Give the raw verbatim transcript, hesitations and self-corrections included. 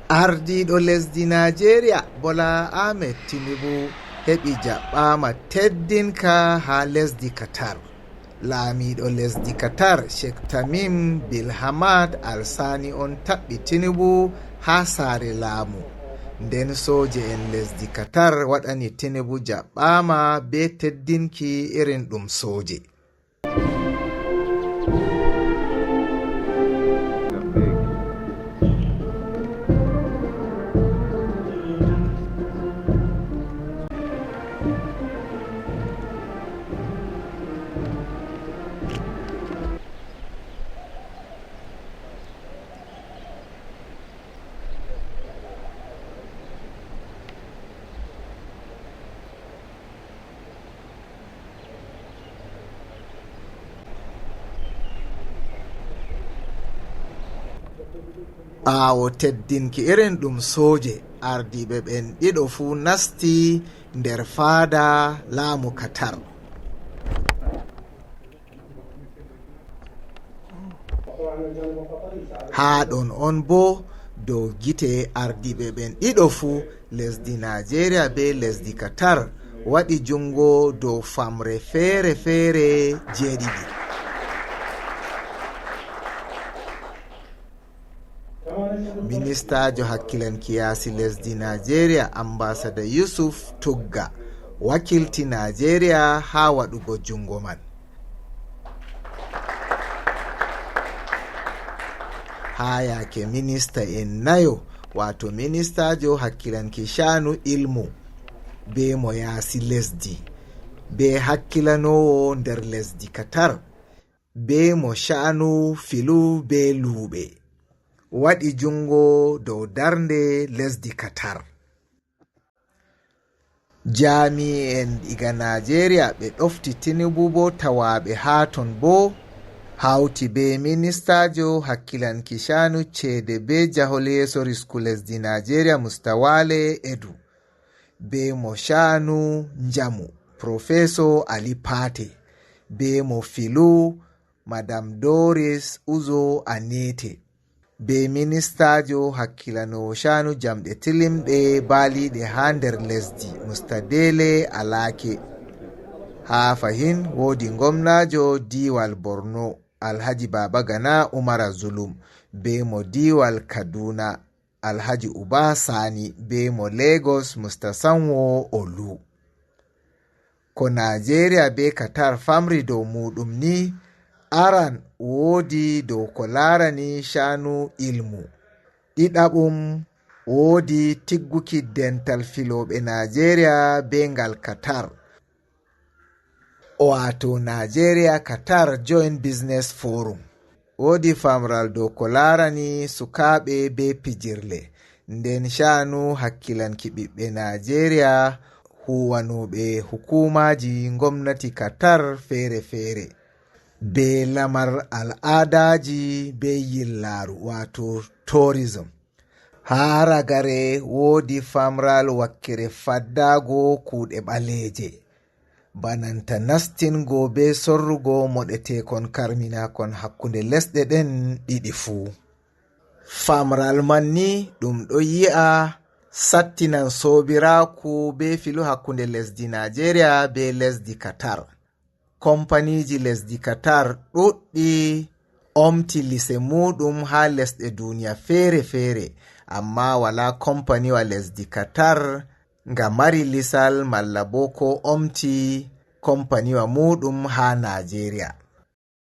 Ardiiɗo lesdi Naajeeriya, Bola Ahmed Tinubu, heɓi jaɓɓaama teddinka haa lesdi Qatar. Laamiiɗo lesdi Qatar, Sheikh Tamim bin Hamad Al Sani on taɓɓi Tinubu haa saare laamu. Nden sooje'en lesdi Qatar waɗani Tinubu jaɓɓaama bee teddinki irin ɗum sooje. Ɓaawo teddinki irin ɗum sooje, ardiiɓe ɓen ɗiɗo fuu nasti nder faada laamu Qatar. Haa ɗon on boo, dow gite ardiiɓe ɓen ɗiɗo fuu, lesdi Naajeeriya bee lesdi Qatar waɗi juŋngo dow famre feere-feere jeeɗiɗi. Ministaajo hakkilanki yaasi lesdi Naajeeriya, Ambaasada Yusuf Tugga, wakilti Naajeeriya haa waɗugo juŋngo man. Haa yaake minista en nayo, waato ministaajo hakkilanki shaanu ilmu, bee mo yaasi lesdi, bee hakkilanoowo nder lesdi Qatar, bee mo shaanu filu bee luuɓe, waɗi juŋngo dow darnde lesdi Qatar. Jaami'en diga Naajeeriya ɓe ɗofti Tinubu boo tawaaɓe haa ton boo, hawti bee ministaajo hakkilanki shaanu ceede bee jahol yeeso risku lesdi Naajeeriya Mustawale Edu, bee mo shaanu njamu Profeso Ali Pate, bee mo filu Madam Doris Uzo Anete, bee ministaajo hakkilanoowo shaanu jamɗe tilimɗe baaliiɗe haa nder lesdi, Mustadele Alake. Haa fahin woodi ngomnaajo diiwal Borno, Alhaji Babagana Umara Zulum, bee mo diiwal Kaduna, Alhaji Uba Sani, bee mo Lagos, Musta Sanwo Olu. Ko Naajeeriya bee Qatar famri dow muuɗum ni, aran woodi dow ko laarani shaanu ilmu. Ɗiɗaɓum, woodi tigguki dental filooɓe Naajeeriya bee ngal Qatar. Waato Naajeeriya Qatar Joint Business Forum. Woodi famral dow ko laarani sukaaɓe bee pijirle. Nden shaanu hakkilanki ɓiɓɓe Naajeeriya huuwanooɓe hukuumaaji ngomnati Qatar feere-feere. Bee lamar al'aadaaji bee yillaaru, waato tourism. Haa ragare woodi famral wakkere faddaago kuuɗe ɓaleeje, bananta nastingo bee sorrugo moɗeteekon karminaakon hakkunde lesɗe ɗen ɗiɗi fuu. Famral man ni ɗum ɗo yi'a sattinan soobiraaku bee filu hakkunde lesdi Naajeeriya bee lesdi Qatar. Kompaniiji lesdi Qatar ɗuɗɗi omti lise muuɗum haa lesɗe duniya feere-feere, ammaa walaa kompaniwa lesdi Qatar nga mari lisal malla boo ko omti kompaniwa muuɗum haa Naajeeriya.